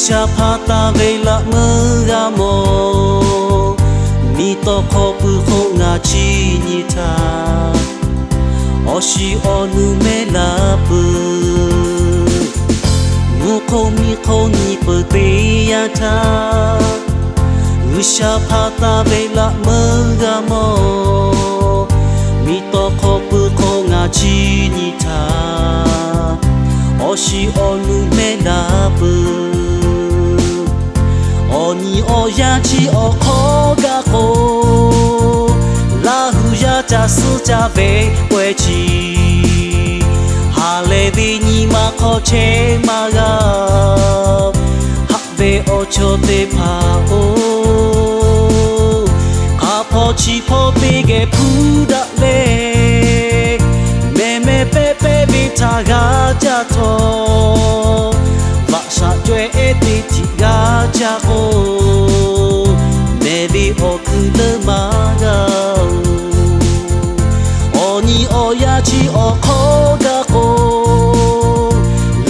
G'uiˬsha hpa taˍ ve laꞈ meuˇ g'a mawˬ. Miˬ tawˍ hk'aw pui hk'oˆ ngaˬ chi nyi htaˇ, awˬ shiˍ awˬ nu mehˉ la peuˬ. Mvuhˇ hk'oˆ miˬ hk'oˆ nyi peuˬ teˇ yanˇ htaˇ, G'uiˬsha hpa taˍ ve laꞈ meuˇ g'a mawˬ. Miˬ tawˍ hk'aw pui hk'oˆ ngaˬ chi nyi htaˇ, awˬ shiˍ awˬ nu mehˉ la peuˬ. Awˬ nyi awˬ yaˇ chi awˬ hk'aw gaˬ k'o, Laˇ hu yaˇ ca suhˉ caˇ ve pawehˇ chi, ha lehˬ ve nyi ma hk'aw chehˇ maˇ g'a. Haꞈ ve awˬ chawˇ teˇ hpaˍ-oˬ, hk'a hpawˇ chi hpawˇ teˇ geh hpuˇ daꞈ leh, mehˬ mehˬ pehˇ pehˇ ve htaꞈ g'a ca htawˇ, vaꞈ shaꞈ caweh ehˉ teˇ htiꞈ g'a ca k'o, mehˬ ve awˬ hkui leuˉ maˇ g'a-oˬ. Awˬ nyi awˬ yaˇ chi awˬ hk'aw gaˬ k'o,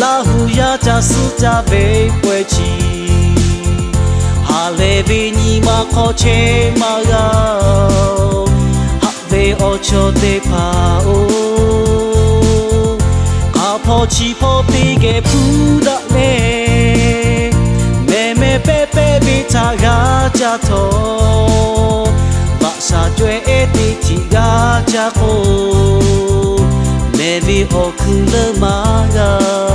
Laˇ hu yaˇ ca suhˉ caˇ ve pawehˇ chi, ha lehˬ ve nyi ma hk'aw chehˇ maˇ g'a-oˬ. Haꞈ ve awˬ chawˇ teˇ hpaˍ-oˬ, hk'a hpawˇ chi hpawˇ teˇ geh hpuˇ daꞈ leh, mehˬ mehˬ pehˇ pehˇ ve htaꞈ g'a ca htawˇ, vaꞈ shaꞈ caweh ehˉ teˇ htiꞈ g'a ca k'o, mehˬ ve awˬ hkui leuˉ maˇ g'a.